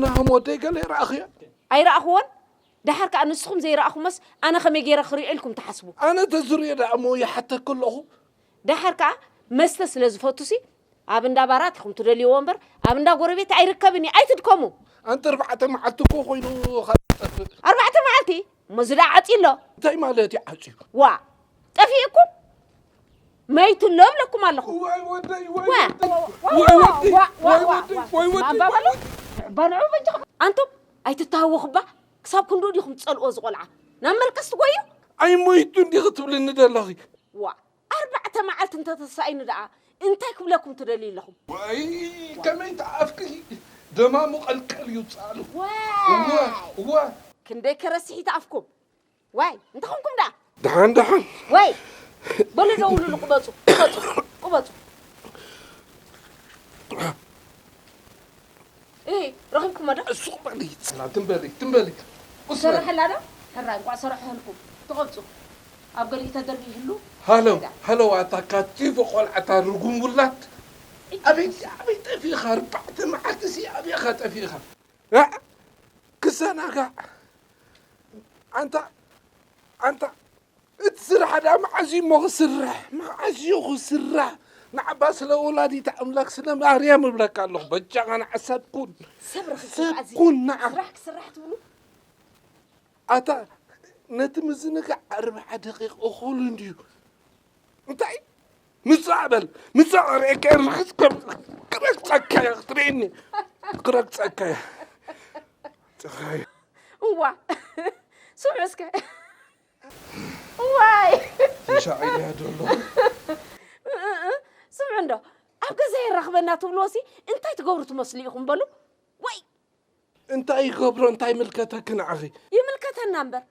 ናሃም ወደይ ገለ ይረኣኽዮ? ኣይረኣኽዎን። ደሓር ከኣ ንስኹም ዘይረኣኹሞስ ኣነ ከመይ ገይረ ክሪኦ ኢልኩም ትሓስቡ? ኣነ ተዝሪኦ ደኣ እሞ ይሓተክ ኣለኹ። ደሓር ከኣ መስተ ስለ ዝፈቱሲ ኣብ እንዳ ባራት ኢኹም ትደልይዎ እምበር ኣብ እንዳ ጎረቤት ኣይርከብን እዩ። ኣይትድከሙ። ኣንቲ ኣርባዕተ መዓልቲ እኮ ኮይኑ ካብ ዝጠፍእ። ኣርባዕተ መዓልቲ? እሞ እዚ ደኣ ዓጽዩ ኣሎ። እንታይ ማለት እዩ ዓጽዩ? ዋ፣ ጠፊእኩም? መይቱ ኣሎ እብለኩም ኣለኹ። ዋይ ወደይ፣ ዋይ ዋ፣ ወደይ፣ ዋ፣ ዋይ ወደይ፣ ዋ፣ ዋ፣ ዋይ ዋ፣ ወደይ፣ ዋ፣ ዋይ ወደይ። ማባበሉ? ባንዑ በጃኹም። ኣንቱም ኣይትተሃወኹባ። ክሳብ ክንድኡ ዲኹም ትጸልኦ ዝቖልዓ? ናብ መልቀስ ትጎዩ? ኣይሞይቱ እንዲኺ ትብልኒ ዘለኺ? ዋ፣ ኣርባዕተ መዓልቲ እንተተሳኢኑ ደኣ እንታይ ክብለኩም ትደልዩ ኣለኹም? ወይ ከመይ ተኣፍኪ? ደማሙ ቀልቀል እዩ ጻሉ። ዋይ! እወ፣ እወ። ክንደይ ከረስሒት ኣፍኩም። ዋይ፣ እንታይ ኾንኩም ደኣ? ደሓን፣ ደሓን። ዋይ! በሉ ደውሉሉ፣ ቁበጹ፣ ቁበጹ፣ ቁበጹ። እ፣ ረኺብኩሞ ዶ? ሱቕ በሊ፣ ጽና፣ ትም በሊ፣ ትም በሊ። ቁስ በሊ። ይሰርሐላ ዶ? ሕራይ፣ እንቋዕ ሰረሐልኩም። ትቐብጹ። ኣብ ገሊኡ ተደርቢ ይህሉ። ሃለው፣ ሃለው፣ ኣታ ካቲፎ ቆልዓ፣ ኣታ ርጉም ውላድ። ኣበይ፣ ኣበይ ጠፊእኻ? ኣርባዕተ መዓልቲ ሲ ኣበይ ኢኻ ጠፊእኻ? እ? ክዘናጋዕ። ኣንታ፣ ኣንታ፣ እቲ ስራሕ ደኣ መዓዝ እዩ እሞ ክስራሕ? መዓዝ እዩ ክስራሕ? ንዓባ ስለ ወላዲት ኣምላክ ስለ ማርያም እብለካ ኣለኹ። በጃኻ ንዓሰብ ኩን። ሰብ ረኺብኩም ሰብ ኣዚ ኩን ንዓ። ስራሕ ክስራሕ ትብሉ? ኣታ ነቲ ምዝንጋዕ ኣርብዓ ደቂቕ እኹል እንድዩ። እንታይ? ምጻእ በል፣ ምጻእ ክርእየካ እየ፣ ርግጽ ከም-፣ ክረግጸካ እየ፣ ክትርእየኒ። ክረግጸካ እየ። ጽኻይ። እዋ፣ ስምዑ እስከ። እዋይ! ተሻቒለ እየ ዘሎ። ስምዑ እንዶ፣ ኣብ ገዛ የራኽበና ትብልዎሲ እንታይ ትገብሩ ትመስሉ ኢኹም በሉ? ወይ! እንታይ ይገብሮ፣ እንታይ ይምልከተኪ ንዓኺ? ይምልከተና እምበር፣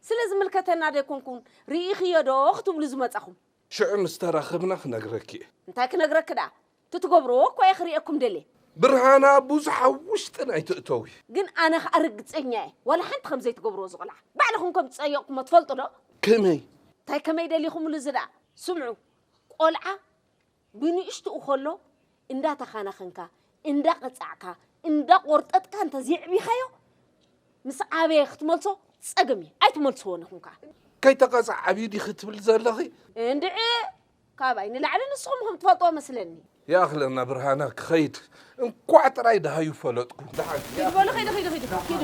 ስለ ዝምልከተና ደይኮንኩን ርኢኽዮ ዶ ክትብሉ ዝመጻኹም። ሽዑ ምስ ተራኸብና ክነግረኪ እየ። እንታይ ክነግረኪ ደኣ? እቲ ትገብርዎ እኮ እየ ክርእየኩም ደልየ። ብርሃና ብዙሕ ኣብ ውሽጥና ኣይትእተዊ። ግን ኣነ ኸኣ ርግጸኛ እየ፣ ዋላ ሓንቲ ከም ዘይትገብርዎ እዚ ቖልዓ። ባዕልኹም ከም ዝጸየቕኩሞ ትፈልጡ ዶ? ከመይ? እንታይ ከመይ ደሊኹምሉ እዚ ደኣ? ስምዑ፣ ቖልዓ ብንእሽትኡ ከሎ እንዳተኻናኸንካ፣ እንዳቐጻዕካ፣ እንዳቖርጠጥካ እንተ ዘየዕቢኻዮ፣ ምስ ዓበየ ክትመልሶ ጸገም እዩ። ኣይትመልስዎን ኢኹም ከኣ። ከይተቐጽዐ ዓብዩ ዲኺ ትብሊ ዘለኺ? እንድዒ፣ ካባይ ንላዕሊ ንስኹም ኢኹም ትፈልጥዎ መስለኒ። ይኣኽለና ብርሃና ክኸይድ። እንኳዕ ጥራይ ደሃዩ ፈለጥኩ። ደሓን። ኪዱ በሉ፣ ኪዱ፣ ኪዱ፣ ኪዱ፣ ኪዱ።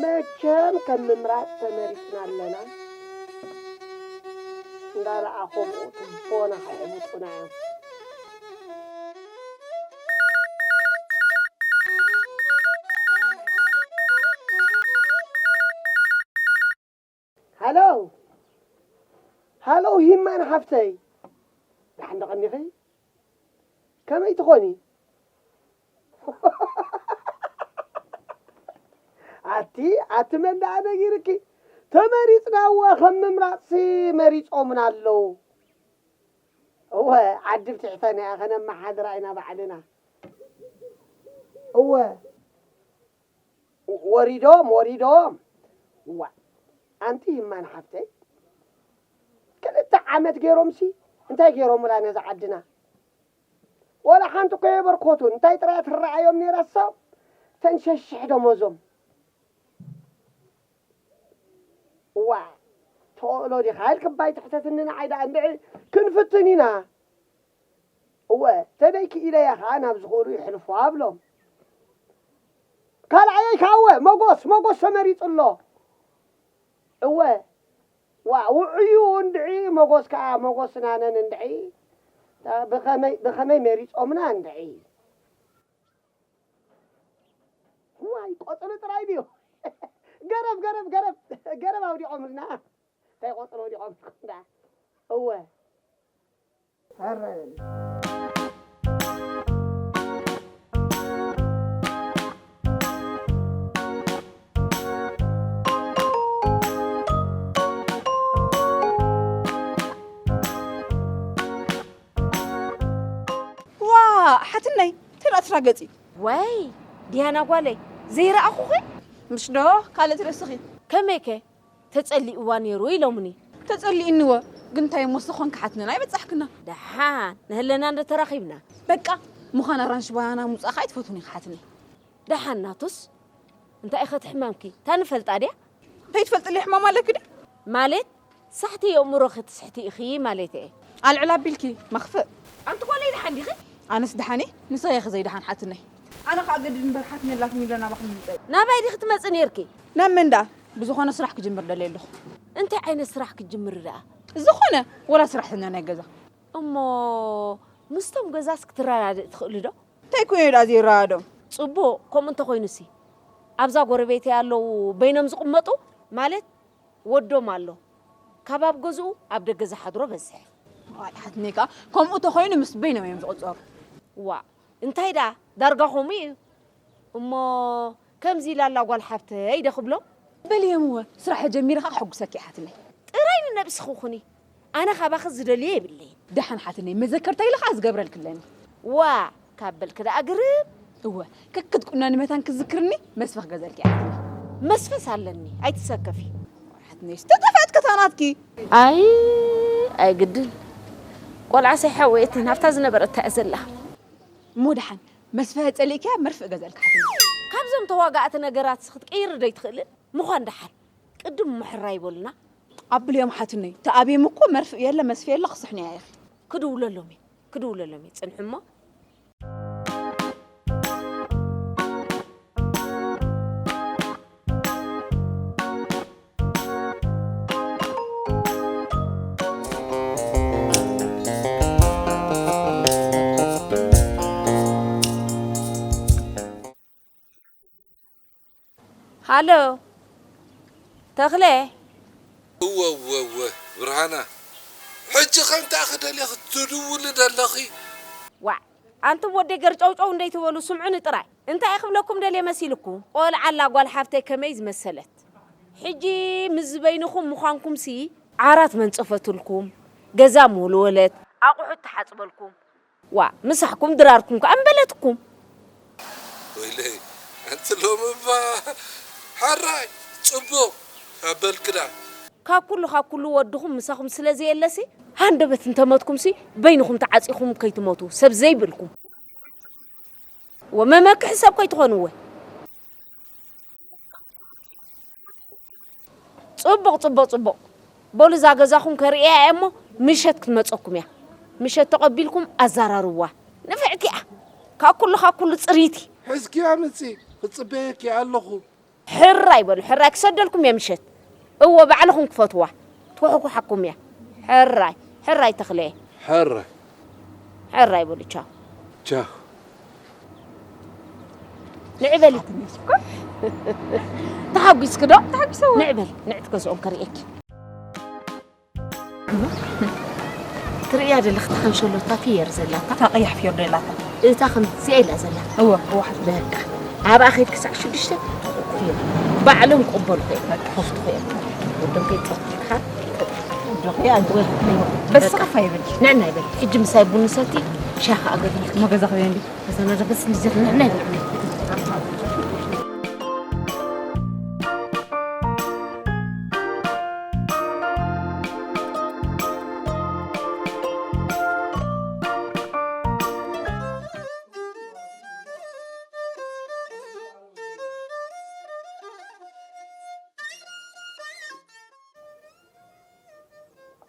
መቸም ከም ምምራጽ ተመሪጽና ኣለና። እንዳ ረኣኹም ትቦና ከሕብጡና እዮም። ሃሎ፣ ሃሎ፣ ሂማን ሓፍተይ፣ ደሓን ዶ ቀኒኺ? ከመይ ትኾኒ? ኣቲ፣ ኣቲ መን ደኣ ነጊርኪ? ተመሪጽና እወ፣ ከም ምምራጽሲ መሪጾምና ኣለዉ። እወ፣ ዓዲ ብትሕተና እያ፣ ከነመሓድራ ኢና ባዕልና። እወ። ወሪዶም፣ ወሪዶም። ዋ፣ ኣንቲ ሂማን ሓፍተይ፣ ክልተ ዓመት ገይሮምሲ እንታይ ገይሮምላ ነዛ ዓድና? ወላ ሓንቲ እኮ የበርኮቱን። እንታይ ጥራይ ትረኣዮም ነይራሶ? ተን ሸሽሕ ደሞዞም። ዋ፣ ተቕእሎ ዲኻ ኢልክባይ ትሕተትኒ ንዓይ ደኣ እንድዒ ክንፍትን ኢና። እወ፣ ተደይ ክኢለያ ኸዓ ናብ ዝኽእሉ ይሕልፎ ኣብሎም። ካልኣየይ ከኣ እወ፣ መጎስ፣ መጎስ ተመሪጹ ኣሎ። እወ፣ ዋ፣ ውዑዩ እንድዒ፣ መጎስ ከኣ፣ መጎስ ናነን እንድዒ፣ ብኸመይ፣ ብኸመይ መሪጾምና እንድዒ። ዋይ፣ ቆጽሊ ጥራይ ድዩ? ገረብ፣ ገረብ፣ ገረብ፣ ገረብ ኣውዲቖምልና። እንታይ ቆጽሊ ወዲቖም እንዳ? እወ። ኣረ በሊ። ዋ፣ ሓትነይ፣ እንታይ ደኣ ትራገጺ? ወይ፣ ዲያና ጓለይ፣ ዘይረኣኹኺ? ምሽ ዶ ካልእ ትረስኺ? ከመይከ? ተጸሊእዋ ነይሩ ኢሎምኒ። ተጸሊእንዎ፣ ግን እንታይ እሞ ዝኾንኪ ሓትነና ኣይበጻሕክና። ደሓን፣ ንህለና እንዶ ተራኺብና። በቃ፣ ምዃን ኣራንሽ ባናና ምውጻእካ ኣይትፈትውን ኢኻ ሓትነይ። ደሓን ናቱስ፣ እንታይ ኢኸ ትሕመምኪ? እታ ንፈልጣ ድያ? እንታይ ትፈልጥለይ ሕማም ኣለኪ ድዩ? ማለት፣ ሳሕቲ የእምሮ ክትስሕቲ ኢኺ ማለት እየ። ኣልዕል ኣቢልኪ፣ መኽፍእ። ኣንቲ ጓለይ ደሓን ዲኺ? ኣነስ ደሓን እየ፣ ንስኺ ኢኺ ዘይደሓን ሓትነይ። ኣነ ኸኣ ግድን እምበር ሓትነይ ኣላትኒ ኢለ ናባኹም ይምጸእ። ናባይ ዲኺ ትመጺ ነይርኪ? ናብ መን ደኣ? ብዝኾነ ስራሕ ክጅምር ደልየ ኣለኹ። እንታይ ዓይነት ስራሕ ክትጅምሪ ደኣ? ዝኾነ፣ ወላ ሰራሕተኛ ናይ ገዛ። እሞ ምስቶም ገዛስ ክትረዳድእ ትኽእሊ ዶ? እንታይ ኮይኑ ደኣ ዘይረዳድኦም? ጽቡቕ፣ ከምኡ እንተኾይኑሲ፣ ኣብዛ ጎረቤተይ ኣለዉ በይኖም ዝቕመጡ፣ ማለት ወዶም ኣሎ። ካብ ኣብ ገዝኡ ኣብ ደገ ዝሓድሮ በዝሕ። ዋይ፣ ሓትነይ ከኣ ከምኡ ተኾይኑ ምስ በይኖም እዮም ዝቕጸሩ። ዋእ፣ እንታይ ደኣ፣ ዳርጋ ከምኡ እዩ። እሞ ከምዚ ኢላ ኣላ ጓል ሓብተይ ዶ ክብሎም? በልዮም እወ፣ ስራሕ ጀሚረ ከኣ ከሐጉሰኪ እየ ሓትነይ። ጥራይ ንነብስኺ ኩኒ። ኣነ ካባኺ ዝደልዮ የብለይን። ደሓን ሓትነይ፣ መዘከርታ ኢለ ከኣ ዝገብረልኪ ኣለኒ። ዋእ፣ ካብ በልኪ ደኣ ግርም። እወ፣ ከክትቁነኒ መታን ክትዝክርኒ መስፈ ክገዘልኪ እየ ሓትነይ። መስፈስ ኣለኒ፣ ኣይትሰከፊ። ሓትነይ፣ ዝተጠፍአት ከታ ናትኪ። ኣይ፣ ኣይግድን። ቆልዓ ሳይሓወየትን ኣብታ ዝነበረት እያ ዘላ። እሞ ደሓን፣ መስፈ ጸሊእክያ መርፍእ እገዘልካ ሓትነይ። ካብዞም ተዋጋእቲ ነገራትስ ክትቅይሪ ዶ ኣይትኽእልን? ምዃን ደሓን። ቅድም እሞ ሕራይ በሉና። ኣብልዮም ሓትነይ፣ ተኣብዮም እኮ መርፍእ የለ መስፈ የለ ክስሕኑያ ኢኺ። ክድውለሎም እየ፣ ክድውለሎም እየ። ጽንሑ እሞ። ሃሎ፣ ተኽለ። እወ፣ እወ፣ እወ፣ ብርሃና። ሕጂ ኸ እንታይ ክደልየ ክትድውሊ ደለኺ? ዋዕ፣ ኣንቱም ወደይ ገርጨውጨው እንደይትበሉ ስምዑኒ ጥራይ። እንታይ ክብለኩም ደልየ መሲልኩም? ቆልዓ ኣላ ጓል ሓፍተይ ከመይ ዝመሰለት። ሕጂ ምስ ዝበይንኹም ምዃንኩምሲ ዓራት መንጸፈትልኩም፣ ገዛ መወልወለት፣ ኣቑሑት ተሓጽበልኩም። ዋ፣ ምሳሕኩም ድራርኩም ከኣ እምበለትኩም። ወይለይ፣ ኣንቲ ሎሚ እባ ሓራይ ጽቡቕ ኣበልክዳ። ካብ ኩሉ፣ ካብ ኩሉ ወድኹም ምሳኹም ስለ ዘየለሲ፣ ሃንደበት እንተመትኩምሲ፣ በይንኹም ተዓጺኹም ከይትሞቱ፣ ሰብ ዘይብልኩም። ወመመክሒ ሰብ ከይትኾኑ እወ። ጽቡቕ፣ ጽቡቕ፣ ጽቡቕ። በሉ እዛ ገዛኹም ከርእያ እየ እሞ ምሸት ክትመጸኩም እያ። ምሸት ተቐቢልኩም ኣዛራርብዋ። ንፍዕቲ እያ። ካብ ኩሉ፣ ካብ ኩሉ ጽሪቲ። ሕዝኪ ኣምጺ፣ ክጽበየኪ ኣለኹ። ሕራይ በሉ፣ ሕራይ ክሰደልኩም እየ ምሸት። እወ፣ ባዕልኹም ክፈትዋ። ትኩሕኩሓኩም እያ። ሕራይ፣ ሕራይ ተኽለየ። ሕራይ። ሕራይ በሉ፣ ቻው። ቻው። ንዒ በሊ። ተሓጒስኪ ዶ? ተሓጒሰ እወ። ንዒ በሊ፣ ንዒ ትገዝኦም ከርእየኪ። ትርእያ ዘለኺ እታ ከንሸሎ እታ ፍየር ዘላታ? እታ ቀያሕ ፍየር ዘላታ። እታ ከምዚኣ ኢላ ዘላ። እወ፣ እወ ሓፍተይ። በቃ። ኣብኣ ኸይድኪ ሳዕ ሽዱሽተ ትኹኩ እዮም። ባዕሎም ክቕበሉኺ እዮም። በቃ። ክኸፍቱኺ እዮም። ወዶም ከይጸብካ። ወዶኺ ኣንተ ወይ በስ በቃ። ከፋ ይበል። ንዕና ይበል። ሕጂ ምሳይ ቡን ንሰቲ፣ ሻሂ ከኣ ገዲልኪ። እሞ ገዛ ክበየ እንዲ። እዛ መድረኽ ስልዚ ንዕና ይበል።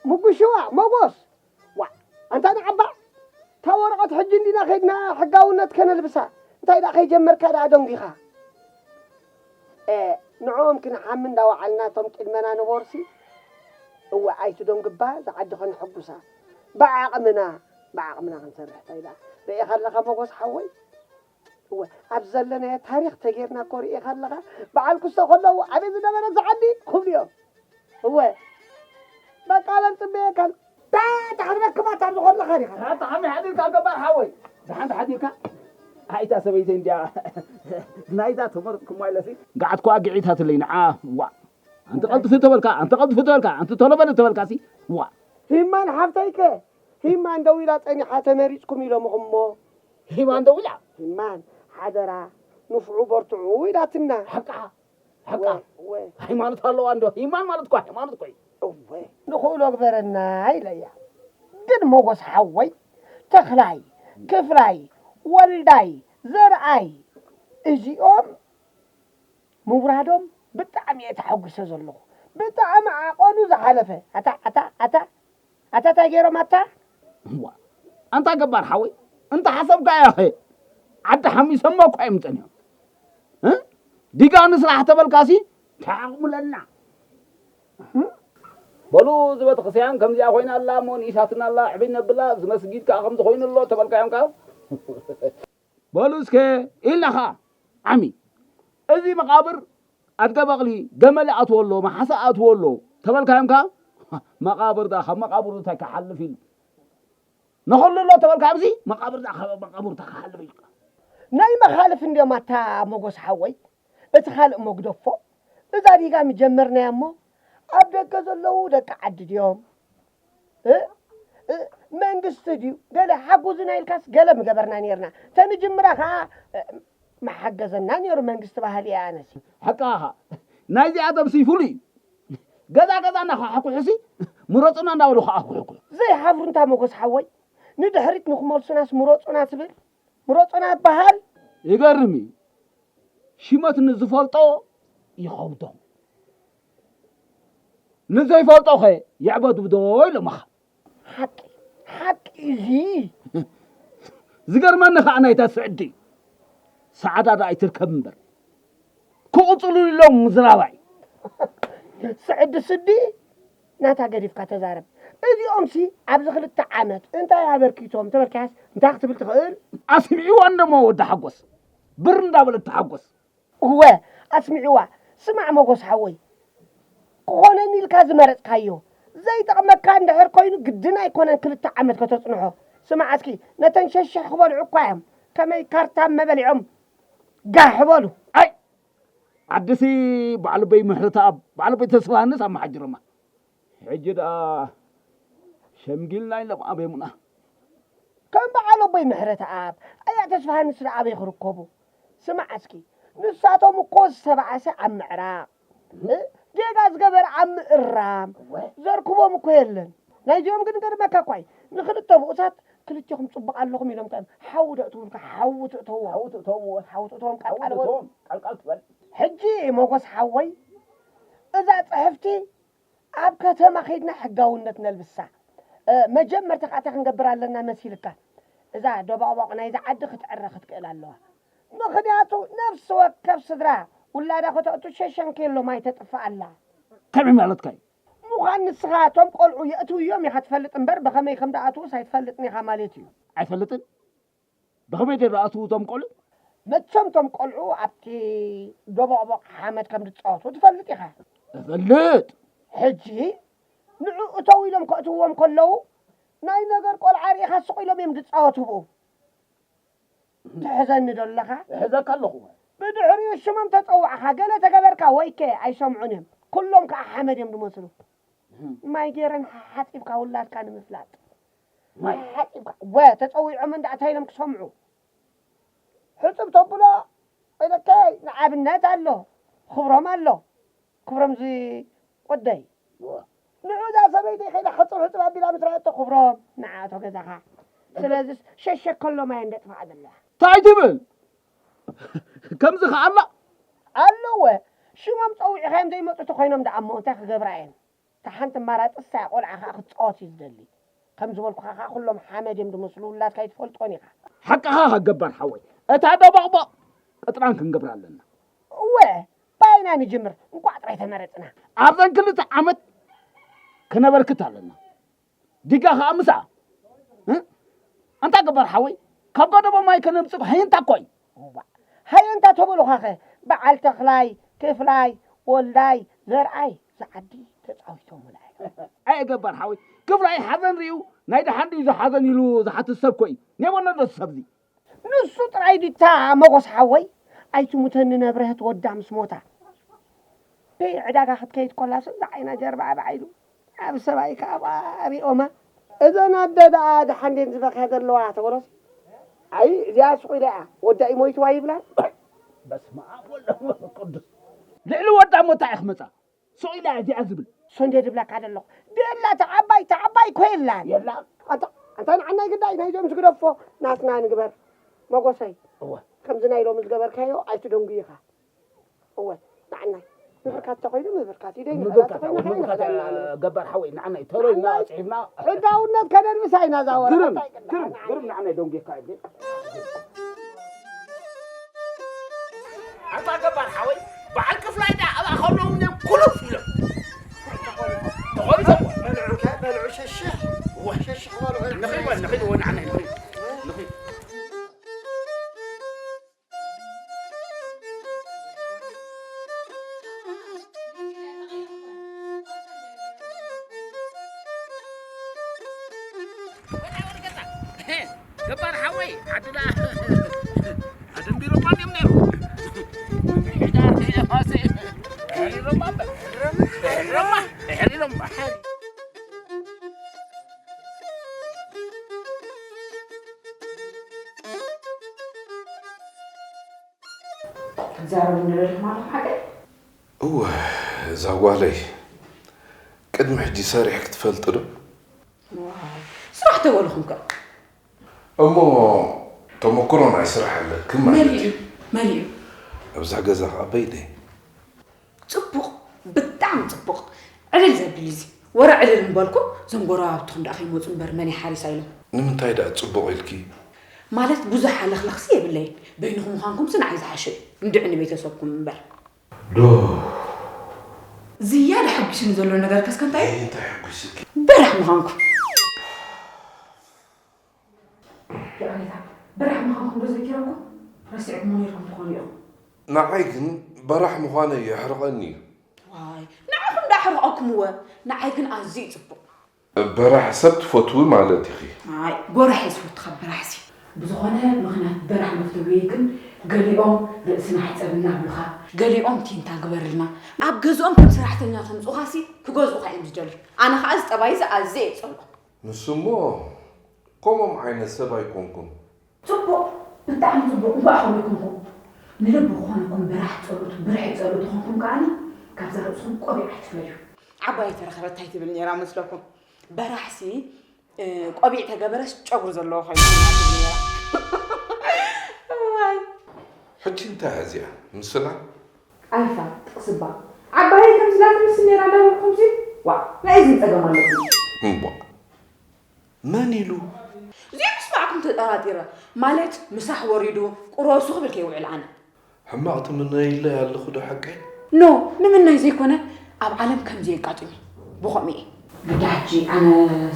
ምጉሽዋ፣ ሞጎስ! ዋእ፣ ኣንታ ንዓባ፣ እታ ወረቐት ሕጂ እንዲና ከይድና ሕጋውነት ከነልብሳ። እንታይ ደኣ ከይጀመርካ ደኣ ደንጒኻ? ኤ፣ ንዕኦም ክንሓሚ እንዳወዓልና እቶም ቅድመና ነበሩሲ? እወ፣ ኣይትደንጉባ፣ እዛ ዓዲ ከነሐጉሳ። ብዓቕምና፣ ብዓቕምና ክንሰርሕ እንታይ ደኣ? ርኢኻ ኣለኻ ሞጎስ ሓወይ? እወ፣ ኣብ ዘለናዮ ታሪኽ ተጌርና እኮ ርኢኻ ኣለኻ። በዓል ክስቶ ከለዉ ኣበይ ዝነበረት እዛ ዓዲ ክብሉ እዮም። እወ፣ በቃ በል ጽበየካን። ታታ ክትረክባ ታብ ዝኾለኻ ዲኻ? ታታ ሓሚ ሓዲርካ ገባር ሓወይ። ደሓን ሓዲርካ? ኣይታ ሰበይተይ እንድያ ናይዛ ተመርጥኩማ ኢለሲ። ገዓት እኳ ግዒታትለይ ንዓ። ዋ። ኣንቲ ቀልጥፊ ተበልካ፣ ኣንቲ ቀልጥፊ ተበልካ፣ ኣንቲ ቶሎ በል ተበልካ ሲ። ዋ። ሂማን ሓፍተይከ? ሂማን ደው ኢላ ጸኒሓ ተመሪጽኩም ኢሎምኹም እሞ። ሂማን ደው ኢላ? ሂማን ሓደራ ንፍዑ በርትዑ ኢላትና። ሓቃ። ሓቃ። ወ-፣ ወ-፣ ሃይማኖት ኣለዋ እንዶ። ሂማን ማለት እኮ ሃይማኖት እኮ እዩ። እወ። ንኽእሎ ግበረና ኢለያ። ግን ሞጎስ ሓወይ፣ ተኽላይ፣ ክፍላይ፣ ወልዳይ፣ ዘርኣይ፣ እዚኦም ምውራዶም ብጣዕሚ እየ ተሓጒሰ ዘለኹ። ብጣዕሚ ዓቐኑ ዝሓለፈ። ኣታ፣ ኣታ፣ ኣታ፣ ኣታ እንታይ ገይሮም ኣታ? እዋ፣ ኣንታ ገባር ሓወይ፣ እንተ ሓሰብካዮ ኸ ዓዲ ሓሚሶሞ እኳ እዮም ጸኒሖም። እ? ዲጋ ንስራሕ ተበልካሲ ተዓቕሙለና። በሉ፣ እዚ ቤተክርስትያን ከምዚኣ ኮይና ኣላ እሞ ንኢሳትና ኣላ፣ ዕብይ ነብላ፣ እዚ መስጊድ ከኣ ከምዚ ኮይኑ ኣሎ ተበልካዮም ከኣ። በሉ እስከ ኢልና ኸኣ ዓሚ። እዚ መቓብር ኣድገ በቕሊ ገመል ኣትዎ ኣሎ፣ መሓሰ ኣትዎ ኣሎ ተበልካዮም ከኣ መቓብር ደኣ ካብ መቓብር እንታይ ክሓልፍ ኢሉ። ንኹሉ ኣሎ ተበልካ ኣብዚ መቓብር ደኣ ካብ መቓብር እንታይ ክሓልፍ ኢሉ። ናይ መኻልፍ እንድዮም ኣታ ሞጎስ ሓወይ። እቲ ካልእ መግደፎ፣ እዛ ዲጋ ምጀመርናያ እሞ፣ ኣብ ደገ ዘለዉ ደቂ ዓዲ ድዮም? እ? እ? መንግስቲ ድዩ? ገለ ሓጉዙና ኢልካስ ገለ ምገበርና ኔርና። ተንጅምራ ኸዓ፣ እ፣ ምሓገዘና ኔሩ መንግስቲ በሃሊ እየ ኣነሲ። ሓቃኻ። ናይዚኣቶምሲ ፍሉይ እዩ። ገዛ ገዛ እናኳሓኩሑሲ፣ ምረጹና እንዳበሉ ኸዓ ኩሕኩሑ። ዘይሓፍሩ እንታ ሞጎስ ሓወይ፣ ንድሕሪት ንኽመልሱናስ ምረጹና ትብል? ምረጹና ይበሃል። ይገርም እዩ። ሽመት ንዝፈልጦ ይኸብዶ። ንዘይፈልጦ ኸ የዕበድብዶ ኢሎምኻ። ሓቂ፣ ሓቂ እዚ። ዝገርመኒ ኸዓ ናይታ ስዕዲ ሰዓዳ ደኣ ኣይትርከብ እምበር። ክቕጽሉ ኢሎም ምዝራባይ። ስዕዲ ስዲ ናታ ገዲፍካ ተዛረብ። እዚኦምሲ ኣብዚ ክልተ ዓመት እንታይ ኣበርኪቶም ተበልካያስ እንታይ ክትብል ትኽእል? ኣስሚዕዋ እንደሞ ወዲ ሓጎስ። ብር እንዳበለት ትሓጎስ። እወ፣ ኣስሚዕዋ። ስማዕ ሞጎስ ሓወይ፣ ክኾነኒ ኢልካ ዝመረጽካዮ ዘይጠቕመካ እንድሕር ኮይኑ ግድን ኣይኮነን ክልተ ዓመት ከተጽንሖ። ስማዕ እስኪ፣ ነተን ሸሽሕ ክበልዑ እኳ እዮም። ከመይ ካርታ መበሊዖም ጋሕ በሉ። ኣይ! ዓድሲ በዓል በይ ምሕረተኣብ፣ በዓል በይ ተስፋሃንስ ኣመሓጅሮማ። ሕጂ ደኣ ሸምጊልና ኢሎም ኣበይሙና። ከም በዓል ኣቦይ ምሕረተኣብ፣ ኣያ ተስፋሃንስ ደኣ ኣበይ ክርከቡ? ስማዕ እስኪ፣ ንሳቶም እኮ ዝተባኣሰ ኣብ ምዕራቕ፣ እ? ጌጋ ዝገበረ ኣብ ምእራም፣ እወ። ዘርክቦም እኮ የለን። ናይዚኦም ግን ገርመካ እኳ እዩ። ንኽልተ ብኡሳት ክልቴኹም ጽቡቕ ኣለኹም ኢሎም ከ ሓዊ ዶ እትውልካ ሓዊ ትእተዎ። ሓዊ ትእተዎ። ሓዊ ትእተዎም ሓዊ ቃልቃል በሉ። ትእተዎም ቃልቃል ትበል። ሕጂ ሞጎስ ሓወይ፣ እዛ ጽሕፍቲ ኣብ ከተማ ኸይድና ሕጋውነት ነልብሳ። እ፣ መጀመርታ ኸኣ እንታይ ክንገብር ኣለና መሲልካ? እዛ ደባቕባቕ ናይዛ ዓዲ ክትዕረ ክትክእል ኣለዋ። ምኽንያቱ ነፍሲ ወከፍ ስድራ ውላዳ ከተእቱ ሸሸንከ ኢሎም ኣይተጥፍእ ኣላ። ከመይ ማለትካ እዩ? ምዃን ንስኻ እቶም ቆልዑ የእትውዮም ኢኻ ትፈልጥ እምበር ብኸመይ ከም ደኣትዉስ ኣይትፈልጥን ኢኻ ማለት እዩ። ኣይፈልጥን? ብኸመይ ደኣ ዝኣትዉ እቶም ቆልዑ? መቸም እቶም ቆልዑ ኣብቲ ደቦቕቦቕ ሓመድ ከም ዝጻወቱ ትፈልጥ ኢኻ። እፈልጥ። ሕጂ ንዑ እተው ኢሎም ከእትውዎም ከለዉ ናይ ነገር ቆልዓ ርኢኻ ስቕ ኢሎም እዮም ዝጻወቱ ብኡ። ትሕዘኒ ዶ ኣለኻ? እሕዘካ ኣለኹ። ብድሕሪኡ ሽሞም ተጸዋዕኻ፣ ገለ ተገበርካ ወይከ ኣይሰምዑን እዮም። ኩሎም ከኣ ሓመድ እዮም ዝመስሉ። ማይ ገይረን ሓጺብካ ውላድካ ንምፍላጥ። ማይ ሓጺብካ፣ ወ፣ ተጸዊዖም እንዳ እንታይ ኢሎም ክሰምዑ? ሕጽብ ተብሎ፣ ኢለከይ፣ ንኣብነት ኣሎ፣ ክብሮም ኣሎ። ክብሮም እዚ ወደይ። እወ። ንዑ እዛ ሰበይተይ ከይዳ ሕጽብ ሕጽብ ኣቢላ ምስ ረኣቶ ክብሮም፣ ንዓ እቶ ገዛኻ። ስለዚስ ሸሸ ከሎ ማይ እንደ ጥፋኣ ዘላ። እንታይ ትብል? ከምዚ ከኣ ኣላ? ኣለወ። ሽሞም ጸዊዕኻዮም ዘይመጹ ተኾይኖም ደኣ እሞ እንታይ ክገብራ እየን? እታ ሓንቲ ኣማራጺ እሳ እያ፣ ቆልዓ ከኣ ክትጻወት እዩ ዝደሊ። ከም ዝበልኩኻ ከኣ ኩሎም ሓመድ እዮም ዝመስሉ፣ ውላድካ ኣይትፈልጦን ኢኻ። ሓቅኻ ገባር ሓወይ፣ እታ ደቦቕቦቕ ቅጥራን ክንገብራ ኣለና። እወ፣ ባይና ንጅምር፣ እንቋዕ ጥራይ ተመረጽና። ኣብዘን ክልተ ዓመት ክነበርክት ኣለና። ዲጋ ከኣ ምሳኣ። እ? ኣንታ ገባር ሓወይ፣ ካብ ጎደቦ ማይ ከነምጽእ ሃየንታ እኮ እዩ። እዋ፣ ሃየንታ ተበሉኻኸ፣ በዓል ተኽላይ፣ ክፍላይ፣ ወልዳይ፣ ዘርኣይ፣ ዝዓዲ ተጻዊቶምላ እዮም። ኣየ ገባር ሓወይ፣ ክፍላይ ሓዘን ርእዩ ናይ ደሓን ድዩ ዝሓዘን ኢሉ ዝሓትት ሰብ ኮ እዩ። ኔሞነዶ ሰብዚ። ንሱ ጥራይ ዲታ መጎስ ሓወይ ኣይትሙተኒ ነብረህት ወዳ ምስ ሞታ። በይ ዕዳጋ ክትከይድ ኮላስ እዛ ዓይና ጀርባ ባዕ ኢሉ ኣብ ሰብኣይ ከኣ ሪኦማ። እዘን ኣደ ደኣ ደሓንዴን ዝበኽያ ዘለዋ ተበሎስ። ኣይ እዚኣ ስቕ ኢላ እያ ወዳ እዩ ሞይትዋ ይብላን። በስመ ኣብ ወወልድ ወመንፈስ ቅዱስ። ልዕሊ ወዳ ሞታ እያ ክመጻ። ስቕ ኢላ እያ እዚኣ ዝብል። ሰንዴ ድብለካ ደለኹ። ቤላ ተዓባይ ተዓባይ እኮ የላን። የላ። ኣንታ ኣንታ ንዓናይ ግዳይ ናይዞም ዝግደፎ ናትና ንግበር። መጎሰይ እወ። ከምዚ ናይ ሎሚ ዝገበርካዮ ኣይትደንጉ ኢኻ። እወ። ንዓናይ ምብርካት ተኾይኑ ምብርካት እዩ ደይኑ ምብርካት ተኾይኑ ምብርካት ከይንኽእል ኣለና። ገባር ሓወይ ንዓናይ ተሮይና ኣናይ ጽሒፍና። ሕጋውነት ከነልብሳ ኢና እዛ ወረቐት ግርም ኣይቅዳሕና። ግርም ግርም ንዓናይ ደንጉ ኢኻ። ኣታ ገባር ሓወይ በዓል ክፍላይ ዳ ኣብኣ ከለዉ እዮም ኩሉፍ ኢሎም ተኾሊፎም። በልዑ ከ በልዑ ሸሽሕ እዋ። ሸሽሕ በልዑ። ንኺድ በል ንኺድ እዎ ንዓና ንኺድ ንኺድ። ገባር ሓወይ ዓድና ኣደንቢሮማ ድዮም ነይሩ። ሕዳር ከይደማሲ ሕሪሮማ እምበር። ሕሪሮማ። ሕሪሮማ። ክትዛረቡ እንደደለኹም ኣለኹም ሓቀይ? እወ፣ እዛ ጓለይ፣ ቅድሚ ሕጂ ሰሪሕኪ ትፈልጢ ዶ? ዋይ፣ ስራሕ ተበልኹም ከ? እሞ ተመክሮ ናይ ስራሕ ኣለኪ ማለት መሊኡ፣ እዩ። መሊኡ። ኣብዛ ገዛ ኸዓ በይነይ። ጽቡቕ፣ ብጣዕሚ ጽቡቕ። ዕልል ዘብል እዩ እዚ። ወረ ዕልል ምበልኩ፣ እዞም ጎረባብትኹም ደኣ ከይመጹ እምበር መን ይሓሪሳ ኢሎም። ንምንታይ ደኣ ጽቡቕ ኢልኪ? ማለት ብዙሕ ኣለኽለኽሲ የብለይን። በይንኹም ምዃንኩምሲ ንዓይ ዝሓሸ እዩ። እንድዒ ንቤተሰብኩም እምበር። ዶ። ዝያዳ ሓጒስኒ ዘሎ ነገር ከስከ እንታይ እዩ? ኣይ፣ እንታይ ሓጒስኪ? በራሕ ምዃንኩም። ይቕሬታ፣ በራሕ ምዃንኩም ዶ ዘኪረኩም? ረሲዕኩሞ ነይርኩም ትኾኑ ኢኹም። ንዓይ ግን በራሕ ምዃነይ የሕርቐኒ እዩ። ዋይ፣ ንዓኹም ዶ ኣሕርቐኩም እወ? ንዓይ ግን ኣዝዩ እዩ ጽቡቕ። በራሕ ሰብ ትፈትዊ ማለት ኢኺ። ኣይ፣ ጎራሕ እየ ዝፈቱ ካብ በራሕሲ። ብዝኾነ ምኽንያት በራሕ መፍተውየይ ግን ገሊኦም ርእስና ሕጸብ እናብሉኻ፣ ገሊኦም ቲንታ ግበርልና፣ ኣብ ገዝኦም ከም ሰራሕተኛ ከምጽኡኻሲ ክገዝኡኻ እዮም ዝደልዩ። ኣነ ኸኣ እዚ ጠባይዚ ኣዝየ እየ ዝጸልኦ። ንሱ እሞ ከምኦም ዓይነት ሰብ ኣይኮንኩን። ጽቡቕ፣ ብጣዕሚ ጽቡቕ፣ እንኳዕ ከምኡ ኣይኮንኩም። ንልቢ ክኾነኩም በራሕ ጸሎት፣ ብርሒ ጸሎት ተኾንኩም ከኣኒ፣ ካብዛ ርእስኹም ቆቢዕ ኣይትፍለዩ። ዓባይ ተረኸበት እንታይ ትብል ነይራ መስለኩም? በራሕሲ፣ እ፣ ቆቢዕ ተገበረስ ጨጉሪ ዘለዎ ኮይኑ ትብል ነይራ። እዋይ። ሕጂ እንታይ እያ እዚኣ? ምስላ? ኣይፋ፣ ጥቕስባ። ዓባየይ ከምዚ ኢላ ትምስል ነይራ እንዳበልኩምሲ፣ ዋእ፣ ናይ እዝኒ ጸገም ኣለኩም። እምቧእ። መን ኢሉ? እዚኦም ምስማዕኩም ተጠራጢረ። ማለት፣ ምሳሕ ወሪዱ፣ ቁረሱ ክብል ከይውዕል ኣነ። ሕማቕ ትምነይለይ ኣለኹ ዶ ሓቀይ? ኖ፣ ምምናይ ዘይኮነ፣ ኣብ ዓለም ከምዚ የጋጥም እዩ። ብኸምኡ እየ። ግዳ ሕጂ ኣነ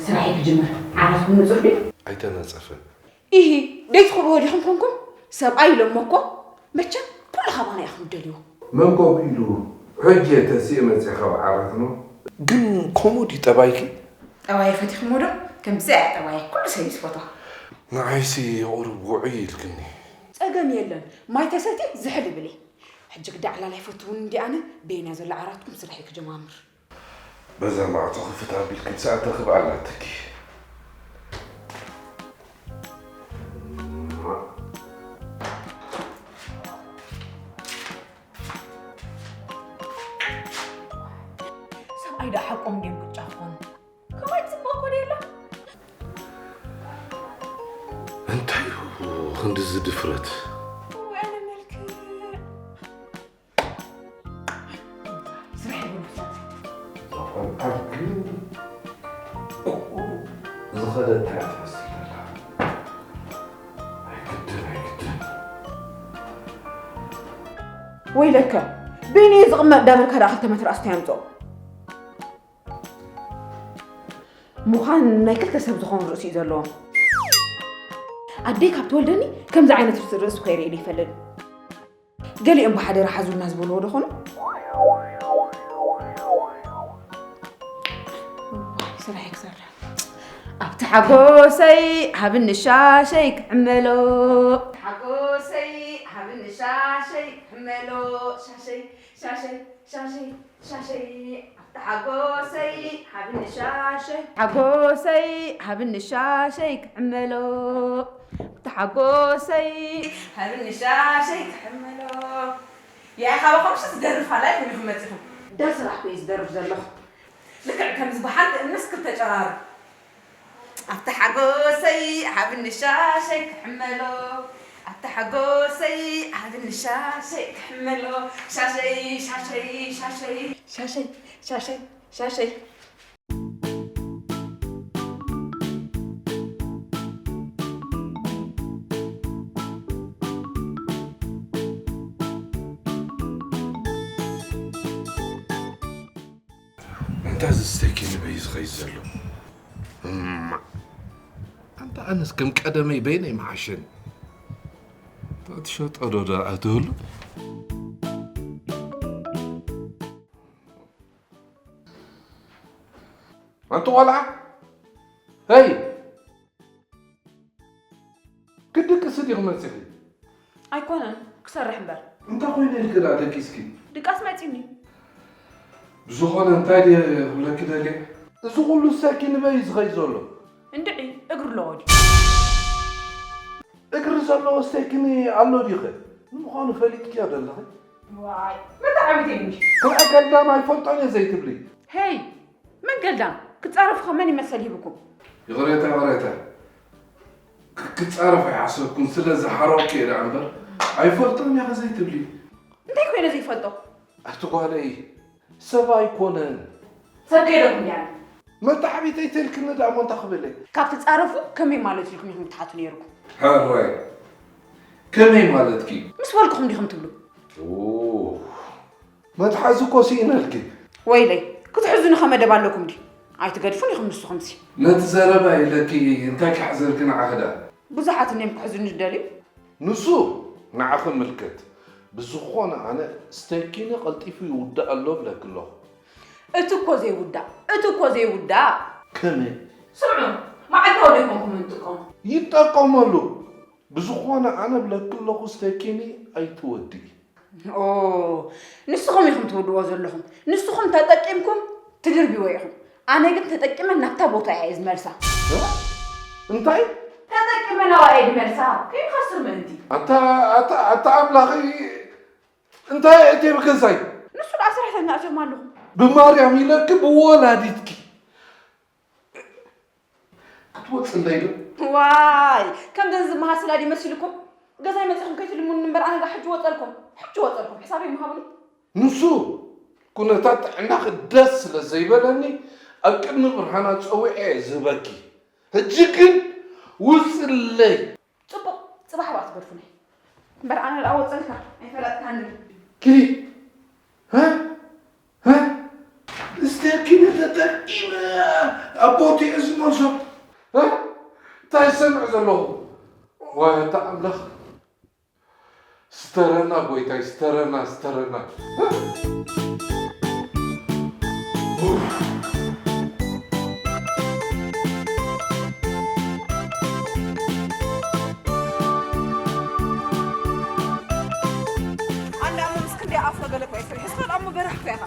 ስራሐይ ክጅምር፣ ዓራትኩም ንጹር ድዩ? ኣይተነጸፈን። ኢሂ፣ ደይትኽእልዎ ዲኹም ኮንኩም? ሰብኣይ ኢሎሞ እኮ፣ መቸም ኩሉ ካባና ኢኹም ትደልይዎ። መን ከምኡ ኢሉ? ሕጂ እየ ተሲኤ መጺአ ካብ ዓራትና። ግን ከምኡ ድዩ ጠባይኪ? ጠባይ ፈቲኽሞ ዶ? ከምዚ እያ ጠባይ፣ ኩሉ ሰብ እዩ ዝፈትዋ። ንዓይሲ ቁሩብ ውዑይ ኢልክኒ። ጸገም የለን፣ ማይ ተሰትየ ዝሕል ይብል እየ። ሕጂ ግዳ ዕላል ኣይፈትውን እንዲ ኣነ፣ በየናይ ዘሎ ዓራትኩም ስርሐይ ክጀማምር። በዛ ማዕጾ ክፍት ኣቢልኪ ምሳኣ ትረኽቢ ኣላትኪ። ሰብኣይ ደኣ ሓቆም ድዮም ቅጫ ክኾኑ? ከማይ ጽቡቕ እኮ ድዩ ኣሎ? እንታይ እዩ ክንድዚ ድፍረት? እዋይ፣ ኣነ መልክዕ። ስራሕ ይብሉ። እዛ ቆልዓ ግን ቁቁ ዝኸደት እያ ትመስል ዘላ። ኣይግድን፣ ኣይግድን። ወይለከ፣ በይነይ ዝቕመጥ ዳበልካ ደኣ ክልተ መትርኣስ እንታይ ኣምጽኦ? ምዃን ናይ ክልተ ሰብ ዝኾን ርእሲ እዩ ዘለዎም። ኣደይ ካብ ትወልደኒ ከምዚ ዓይነት ርእሲ እኮ የርእየኒ ኣይፈልጥን። ገሊኦም ብሓደራ ሓዙልና ዝበልዎ ዶ ኾኑ? እዋይ፣ ስራሕ ክሰርሕ። ሓጎሰይ ሃብኒ ሻሸይ ክሕመሎ። ሓጎሰይ ሃብኒ ሻሸይ ክሕመሎ። ሻሸይ፣ ሻሸይ፣ ሻሸይ፣ ሻሸይ። ኣብታ ሓጎሰይ ሃብኒ ሻሸይ። ሓጎሰይ ሃብኒ ሻሸይ ክሕመሎ። ኣብታ ሓጎሰይ ሃብኒ ሻሸይ ክሕመሎ። ያኻ በኸምሽ ዝደርፍ ኣላ ይኹን ይኹን መጺኹም። ዳ ስራሕ ኮይ ዝደርፍ ዘለኹ። ልክዕ ከምዚ ብሓንቲ እምንስ ክተጨራርብ። ኣብቲ ሓጎሰይ ሃብኒ ሻሸይ ክሕመሎ። ኣብቲ ሓጎሰይ ሃብኒ ሻሸይ ክሕመሎ። ሻሸይ፣ ሻሸይ፣ ሻሸይ። ሻሸይ፣ ሻሸይ፣ ሻሸይ። ኣንታ እዚ ስቴኪ ንበይ ዝኸይድ ዘሎ? እማ፣ ኣንታ ኣነስ ከም ቀደመይ በይነይ መዓሸኒ። እታ ትሸጦ ዶ ደኣ ትህሉ? ኣንቲ ቆልዓ፣ ሄይ! ክትድቅሲ ዲኺ መጺኺ? ኣይኮነን፣ ክሰርሕ እምበር። እንታይ ኮይነ ኢልኪ ደኣ ደቂስኪ? ድቃስ መጺኒ። ብዝኾነ እንታይ ድየ ክብለኪ ደልየ? እዚ ኩሉ ሰኪ ንበይ እዩ ዝኸይድ ዘሎ? እንድዒ፣ እግሪ ኣለዎ ድዩ? እግሪ ዘለዎ ስቴኪኒ ኣሎ ድዩኸ? ንምዃኑ ፈሊጥክዮ ዶ ኣለኺ? ዋይ፣ መተዓቢተይ እንጂ። ክብዐ ገልዳም ኣይፈልጦን እየ ዘይትብሊ። ሄይ! መን ገልዳም? ክትጻረፉ ከ መን ይመሰል ሂብኩም? ይቕሬታ፣ ይቕሬታ። ክ-፣ ክጻረፍ ኣይሓሰብኩን፣ ስለ ዝሓረቕኩ እየ ደኣ እምበር፣ ኣይፈልጦን እየ ከ ዘይትብሊ። እንታይ ኮይነ ዘይፈልጦ? ኣቲ ጓለይ፣ ሰብ ኣይኮነን። ሰብ ከይደኩም እያ። መተዓቢተይ ተልክኒ ደኣ እሞ እንታይ ክብል እየ? ካብ ትጻረፉ ከመይ ማለት ኢልኩም ኢኹም ክትሓቱ ነይርኩም? ሕራይ፣ ከመይ ማለትኪ? ምስ በልኩኹም ዲኹም ትብሉ? ኦ፣ መትሓዚ እኮ ስኢነልኪ። ወይለይ፣ ክትሕዙኒ ከ መደብ ኣለኩም ድዩ? ኣይትገድፉን ኢኹም ንስኹምሲ። ነቲ ዘረባ ኢለኪ እንታይ ክሕዘልኪ ንዓኺ ደኣ? ብዙሓት እንድዮም ክሕዙኒ ዝደልዩ። ንሱ ንዓኺ ምልከት። ብዝኾነ ኣነ ስቴኪኒ ቀልጢፉ ይውዳእ ኣሎ እብለኪ ኣለኹ። እቲ እኮ ዘይውዳእ፣ እቲ እኮ ዘይውዳእ። ከመይ? ስምዑ፣ መዓልታዊ ዶ ኣይኮንኩምን ትጥቀሙ? ይጠቀመሉ። ብዝኾነ ኣነ እብለኪ ኣለኹ ስቴኪኒ ኣይትወድኢ። ኦ፣ ንስኹም ኢኹም ትውድዎ ዘለኹም። ንስኹም ተጠቂምኩም ትድርብዎ ኢኹም። ኣነ ግን ተጠቂመ ናብታ ቦታ እየ ዝመልሳ። እ? እንታይ? ተጠቂመ ናብኣ እየ ዝመልሳ። ከይንኸስር ምእንቲ። ኣታ፣ ኣታ፣ ኣታ ኣምላኸይ፣ እንታይ እየ እትየ ብገዛይ? ንሱ ደኣ ሰራሕተኛ እትዮም ኣለኹም። ብማርያም ኢለኪ ብወላዲትኪ። ክትወጽእ እንዳ ኢሉ። ዋይ፣ ከምዘን ዝመሃስላ ድዩ መሲልኩም? ገዛይ መጺኹም ከይትልምኑኒ እምበር፣ ኣነ ደኣ ሕጂ ወጸልኩም፣ ሕጂ ወጸልኩም፣ ሕሳበይ ምሃቡኒ። ንሱ ኩነታት ጥዕናኺ ደስ ስለ ዘይበለኒ፣ ኣብ ቅድሚ ብርሃና ጸዊዐ እየ ዝህበኪ። ሕጂ ግን ውጽለይ። ጽቡቕ፣ ጽባሕ እባ ትገድፉኒ። እምበር ኣነ ደኣ ወጸልካ፣ ኣይፈለጥካኒ። ኪዲ። ሀ? ሀ? እስቲ ኪዲ ተጠቂመ ኣብ ቦትኡ ዝመልሶ። ሀ? እንታይ ዝሰምዕ ዘለኹ? ዋይ ኣንታ ኣምላኽ። ስተረና ጎይታይ፣ ስተረና፣ ስተረና። ኣነ ኣሞ ምስ ክንደይ ኣፍሮ ገለ እኮ እየ ፍሪሕ። እስኻ ደኣ እሞ በራሕ እኮ ኢኻ።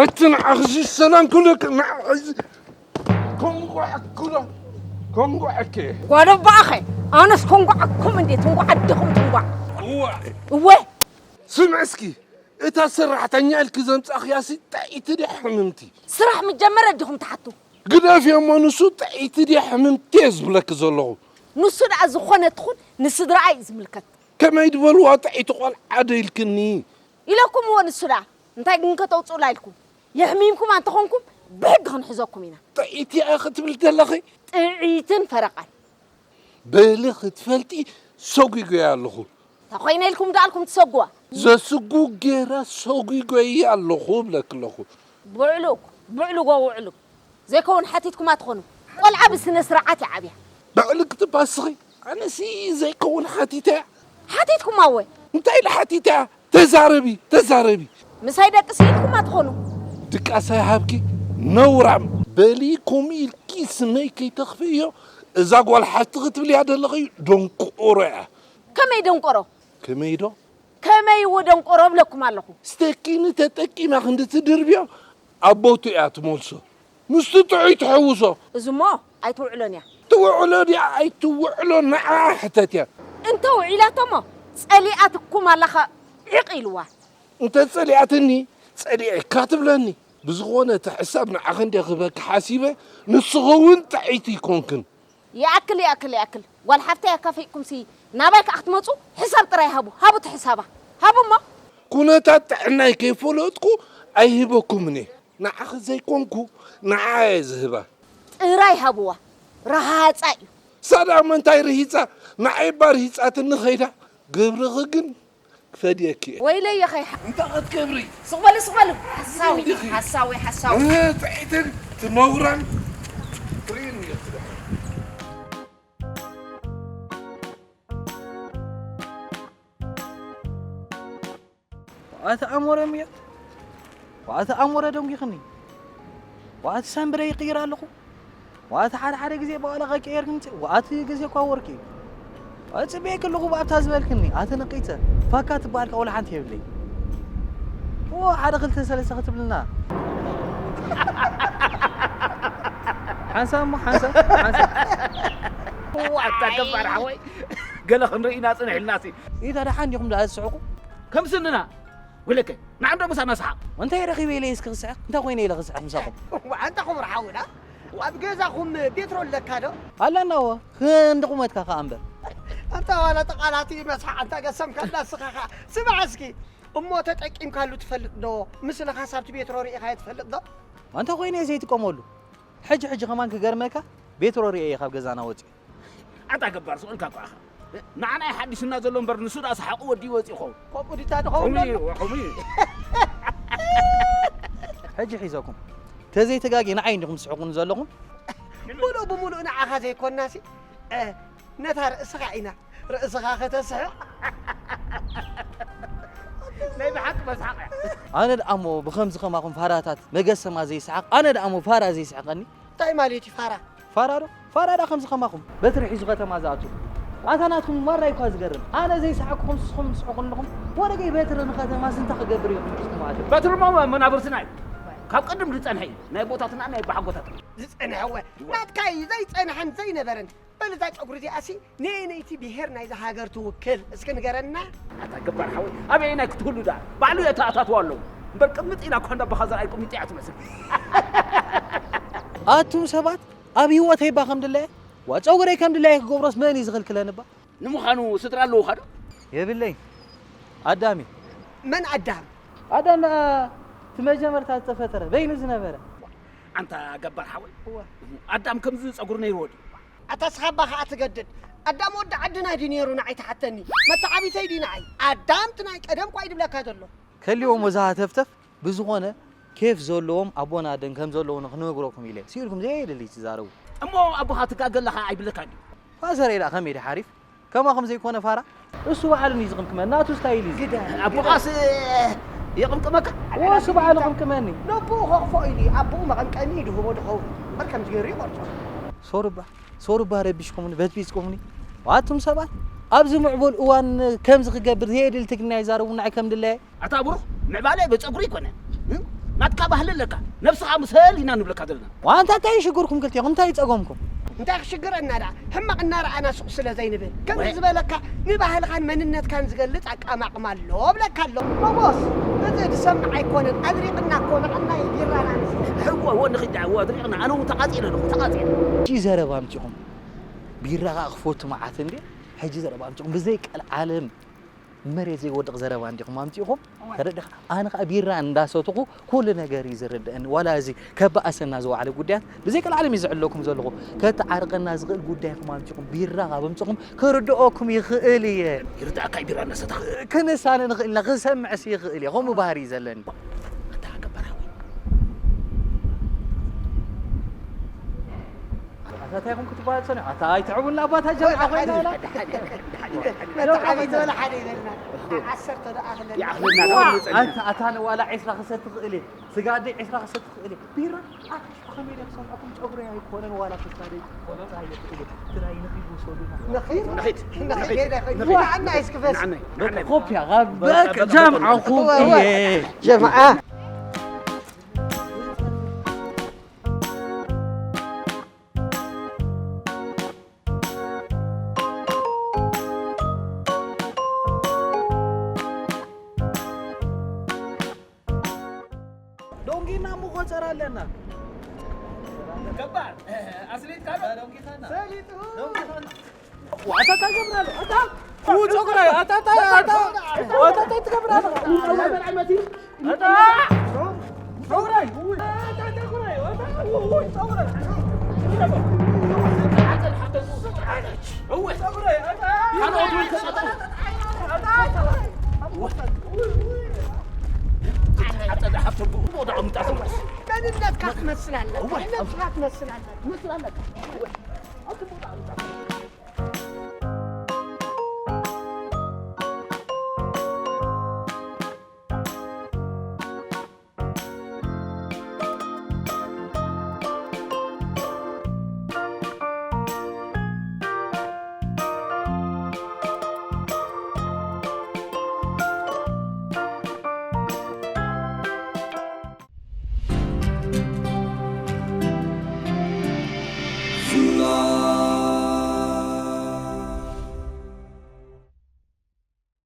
እቲ ንዓኽዚ ሰላም ክብለክ ንዓኽዚ ኮንጓዕ ክሎ፣ ኮንጓዕ እከ። ጓዶ በኣኸ፣ ኣነስ ኮንጓዕ ኣኩም እንዴ፣ ትንጓዕ ኣደኹም ትንጓዕ። እወ። እወ። ስምዕ እስኪ፣ እታ ሰራሕተኛ ኢልኪ ዘምጻእኽያሲ ጥዕይቲ ድያ ሕምምቲ? ስራሕ ምጀመረ ዲኹም ትሓቱ? ግደፍዮ እሞ ንሱ ጥዕይቲ ድያ ሕምምቲ እየ ዝብለኪ ዘለኹ። ንሱ ደኣ ዝኾነ ትኹን ንስድራኣ እዩ ዝምልከት። ከመይ ድበልዋ ጥዕይቲ ቆልዓ ዶ ኢልክኒ? ኢለኩምዎ ንሱ ደኣ። እንታይ ግን ከተውጽኡላ ኢልኩም? የሕሚምኩም ኣንተኾንኩም ብሕጊ ክንሕዘኩም ኢና። ጥዕይቲ እያ ክትብል ዘለኺ? ጥዕይትን ፈረቓን። በሊ ክትፈልጢ ሰጒጎያ ኣለኹ። እንታይ ኮይነ ኢልኩም ደኣልኩም ትሰጉዋ? ዘስጉ ጌራ ሰጒጎያ ኣለኹ እብለኪ ኣለኹ። ብዕሉግ፣ ብዕሉግ፣ ብዕሉግ። ዘይከውን ሓቲትኩማ ትኾኑ። ቆልዓ ብስነ ስርዓት ይዓብያ። ብዕሉግ ክትባስኺ፣ ኣነሲ ዘይከውን ሓቲተ። ሓቲትኩማ ወ? እንታይ ኢለ ሓቲተ? ተዛረቢ፣ ተዛረቢ። ምሳይ ደቂ ስኢልኩማ ትኾኑ። ድቃስ ኣይሃብኪ፣ ነውራም። በሊ፣ ከምኡ ኢልኪ ስመይ ከይተኽፍእዮ፣ እዛ ጓል ሓፍቲ ክትብልያ ዘለኺ ደንቆሮ እያ። ከመይ ደንቆሮ? ከመይ ዶ? ከመይ እዎ ደንቆሮ እብለኩም ኣለኹ። ስተኪኒ ተጠቂማ ክንዲ ትድርብዮ፣ ኣቦቱ እያ ትመልሶ። ምስቲ ጥዑይ ትሕውሶ። እዝሞ ኣይትውዕሎን እያ። ትውዕሎ ድያ ኣይትውዕሎ ንዓ ሕተት እያ። እንተ ውዒላቶሞ ጸሊኣትኩም ኣላኻ ዒቕ ኢልዋ። እንተ ጸሊኣትኒ፣ ጸሊኤካ ትብለኒ። ብዝኾነ እቲ ሕሳብ ንዓኺ እንደ ክህበኪ ሓሲበ፣ ንስኺ እውን ጥዕይቲ ኣይኮንክን። ይኣክል፣ ይኣክል፣ ይኣክል። ጓል ሓፍተይ ኣካፊእኩምሲ ናባይ ከኣ ክትመጹ ሕሳብ ጥራይ ሃቡ። ሃቡ እቲ ሕሳባ። ሃቡ እሞ። ኩነታት ጥዕናይ ከይፈለጥኩ ኣይህበኩምን እየ። ንዓኺ ዘይኮንኩ ንዓ እየ ዝህባ። ጥራይ ሃብዋ። ረሃጻ እዩ። ሳዳ እሞ እንታይ ርሂጻ? ንዓይ እባ ርሂጻትኒ ኸይዳ። ግብርኺ ግን ክፈድየኪ እየ። ወይለየ ኸይሓ። እንታይ ክትገብሪ? ስቕ በሉ፣ ስቕ በሉ። ሓሳዊ፣ ኢኺ። ሓሳዊ፣ ሓሳዊ። እ፣ ጥዒትን ትነውራን ትርእይን እየ ትደሕር። ኣቲ ኣሞረ ምያት፣ ኣቲ ኣሞረ ደንጊኽኒ፣ ኣቲ ሰንብረ ይቕይር ኣለኹ፣ ኣቲ ሓደ ሓደ ግዜ በቓላ ቀይርክኒ፣ ኣቲ ግዜ እኳ ወርቂ እዩ። ኣቲ ጽቤ ክልኹ ብኣብታ ዝበልክኒ፣ ኣቲ ንቂተ፣ ፋካ ትበሃል ካውላ ሓንቲ የብለይ። ዎ፣ ሓደ ክልተ ሰለስተ ክትብልና። ሓንሳብ እሞ ሓንሳብ፣ ሓንሳብ። ዋ፣ ኣታ ገባር ሓወይ፣ ገለ ክንርኢ ኢና ጽንሕ ኢልናሲ። ኢታ ደሓን ዲኹም ደኣ ዝስሕቁ? ከም ስንና። ወለከ፣ ንዓንዶ ምሳና ስሓቕ። እንታይ ረኺበ ኢለ እስኪ ክስሕቕ? እንታይ ኮይነ ኢለ ክስሕቕ ምሳኹም? ዋ፣ ኣንታ ክቡር ሓውና፣ ኣብ ገዛኹም ቤትሮ ኣለካ ዶ? ኣለና እወ፣ ክንዲ ቁመትካ ከኣ እምበር። ኣንታ ዋላ ተቓላቲ መስሓቕ ኣንታ ገሰምካ እንዳስኻ ኸኣ። ስማዕ እስኪ፣ እሞ ተጠቂምካሉ ትፈልጥ ዶ? ምስልኻስ ኣብቲ ቤትሮ ርኢኻዮ ትፈልጥ ዶ? ኣንታ ኮይነ እየ ዘይጥቀመሉ። ሕጂ ሕጂ ከማን ክገርመካ፣ ቤትሮ ርእየ እየ ካብ ገዛና ወጺኡ። ኣታ ገባር ስቕ ኢልካ እኮ ኢኻ። ንዓና እዩ ሓዲሱና ዘሎ እምበር ንሱ ደኣ ሰሓቑ ወዲ ወጺኡ ይኸውን። ከምኡ ድታ ድኸውን ከምኡ እዩ፣ ዘሎ? ከምኡ እዩ። ሕጂ ሒዘኩም። ተዘይተጋግየ ንዓይ እንዲኹም ትስሕቁኒ ዘለኹም? ምሉእ ብምሉእ ንዓኻ ዘይኮንናሲ፣ እ፣ ነታ ርእስኻ ኢና። ርእስኻ ከተስሕቕ። ናይ ብሓቂ መስሓቕ እያ። ኣነ ደኣ እሞ ብኸምዚ ከማኹም ፋራታት መገሰማ ዘይስሓቕ፣ ኣነ ደኣ እሞ ፋራ ዘይስሕቐኒ? እንታይ ማለት እዩ ፋራ? ፋራ ዶ? ፋራ ደኣ ከምዚ ከማኹም በትሪ ሒዙ ከተማ ዝኣቱ። ኣታ ናትኩም ማራ እኳ ዝገርም። ኣነ ዘይሰሓቅኹም ንስኹም ትስሕቁ ኣለኹም። ወረገይ በትሪ ንከተማ ስንታ ክገብር እዩ ሒዝኩም ኣትዩ? በትሪ እሞ መናብርትና እዩ። ካብ ቅድም ዝጸንሐ እዩ። ናይ ኣቦታትና ናይ ኣቦሓጎታትና። ዝጸንሐ እወ። ናትካ እዩ ዘይጸንሐን ዘይነበረን። በል እዛ ጨጉሪ እዚኣሲ ነየነይቲ ብሄር ናይዛ ሃገር ትውክል? እስኪ ንገረና። ኣታ ገባር ሓወይ፣ ኣበየናይ ክትህሉ ደኣ? ባዕሉ የተኣታትዋ ኣለዉ። እምበር ቅምጥ ኢላ እኳ እንዳ ኣባኻ ዘርኣይ ቅሚጥ እያ ትመስል። ኣቱም ሰባት ኣብ ህይወተይ እባ ከም ድለየ፣ ዋ ጸጉረይ ከም ድለየ ክገብሮስ መን እዩ ዝኽልክለኒ እባ? ንምዃኑ ስድራ ኣለዉኻ ዶ? የብለይ። ኣዳም እዩ። መን ኣዳም? ኣዳም ደኣ እቲ መጀመርታ ዝተፈጠረ በይኑ ዝነበረ። ኣንታ ገባር ሓወይ፣ እወ። ኣዳም ከምዚ ጸጉሪ ነይርዎ ድዩ? ኣታ ስኻ እባ ኸኣ ትገድድ። ኣዳም ወዲ ዓድና ድዩ ነይሩ ንዓይ ትሓተኒ? መተዓቢተይ ድዩ ንዓይ? ኣዳም እቲ ናይ ቀደም እኳ እዩ ድብለካ ዘሎ። ከሊዎም ወዛ ሃተፍተፍ ብዝኾነ ኬፍ ዘለዎም ኣቦን ኣደን ከም ዘለዉ ንኽነግረኩም ኢለ። ስኢልኩም ዘየድሊ ትዛረቡ። እሞ ኣቦኻ ትጋገ ኣለኻ ኣይብለካን ድዩ? ፋዘረይ ደኣ ከመይ ድዩ ሓሪፍ? ከማኹም ዘይኮነ ፋራ። እሱ ባዕሉ እዩ ዝቕምቅመኒ፣ ናቱ ስታይል እዩ። ግዳ ኣቦኻስ የቕምቅመካ? እዎ፣ እሱ ባዕሉ ይቕምቀመኒ። ነቦኡ ከቕፎ ኢሉ እዩ፣ ኣቦኡ መቐምቀሚ ድህቦ ድኸውን። እምበር ከምዚ ገይሩ ይቖርጾ። ሶርባ፣ ሶርባ ረቢሽኩምኒ፣ በትቢጽኩምኒ። ኣቱም ሰባት፣ ኣብዚ ምዕቡል እዋን ከምዚ ክገብር ዘየድሊ ትግርኛ ይዛረቡ፣ ንዓይ ከም ድለየ። ኣታ ብሩኽ፣ ምዕባለ ብጸጉሪ ኣይኮነን። እ? ናትካ ባህሊ ኣለካ። ነብስኻ ምሰል ኢና ንብለካ ዘለና። ዋንታ እንታይ ሽግርኩም ክልቴኹም? እንታይ ጸገምኩም? እንታይ ክሽግረና ደኣ? ሕማቕ እናረኣና ሱቕ ስለ ዘይንብል። ከምዚ ወይ ዝበለካ ንባህልኻን መንነትካን ዝገልጽ ኣቃማቕማ ኣሎ እብለካ ኣሎ። ሞጎስ፣ እዚ ዝሰምዕ ኣይኮነን። ኣድሪቕና እኮ ንዓና እዩ ቢራና ንስተ። ሕዎ፣ እዎ፣ ንኺድ ደኣ፣ እዎ፣ ኣድሪቕና። ኣነ እውን ተቓጺለ ኣለኹ፣ ተቓጺለ። ሕጂ ዘረባ ኣምጺኹም። ቢራ ኸኣ ክፈቱ መዓት እንዴ? ሕጂ ዘረባ ኣምጺኹም። ብዘይ ቀልዓለም መሬት ዘይወድቕ ዘረባ እንዲኹም ኣምጺእኹም። እወ። ተረዲኻ? ኣነ ኸኣ ቢራ እንዳሰትኹ ኩሉ ነገር እዩ ዝርድአኒ። ዋላ እዚ ከባእሰና ዝወዓለ ጉዳያት ብዘይ ቀልዓለም እዩ ዝዕለኩም ዘለኹ። ከተዓርቀና ዝኽእል ጉዳይ ኢኹም ኣምጺእኹም። ቢራ ካብ ኣምጺእኹም ክርድኦኩም ይኽእል እየ። ይርድኣካ እዩ ቢራ እንዳሰተኻ። ክንሳነ ንኽእል ኢና፣ ክሰምዕስ ይኽእል እየ። ከምኡ ባህሪ እዩ ዘለኒ። ኣታ ገባር ሓወይ። እንታይ ኹም ክትበሃል ጸኒሑ? ኣታ ኣይትዕቡልና ኣባታ ጀምዓ ኮይና ኣላ። መተዓቢት ወላ ሓደ ይበልና። ዓሰርተ ደኣ ክለና። ይኣኽለና ዋ፣ ዶ ንጸንሕ? ኣታ ኣታ ንዋላ ዒስራ ክሰቲ ክእል እየ። ስጋ ኣደይ ዒስራ ክሰቲ ክእል እየ። ቢራ ኣታ ከመይ ኢለ ክሰምዐኩም ጨጉረይ ኣይኮነን ዋላ ክሳደይ ክኾነ ኣይክእል እየ። ትራይ ንኺድ ውሰዱና። ንኺድ ንኺድ፣ ንኺድ ንኺድ፣ ሄደ ኸይድ ንኺድ። ንዓና ኣይስክፈስ። ንዓናይ፣ ንዓናይ። ኮፒያ ካብ በቃ ጀምዓኹም እወ፣ እወ። እየ። ጀምዓ ዶንጊና እሞ ቆጸራ ኣለና። ገባር ኣስሊጥካ ዶ ዶንጊኻና? ሰሊጡ ዶንጊኻና። ዋታ ታገብራለ ኣታ ው ጸጉራይ ኣታ ኣታ ኣታ ዋታ ታይ ትገብራለ ኣታ ጸጉራይ ው ጸጉራይ ኣታ ው ጸጉራይ መንነትካ ትመስል ኣለካ። ነብስኻ ትመስል ኣለካ።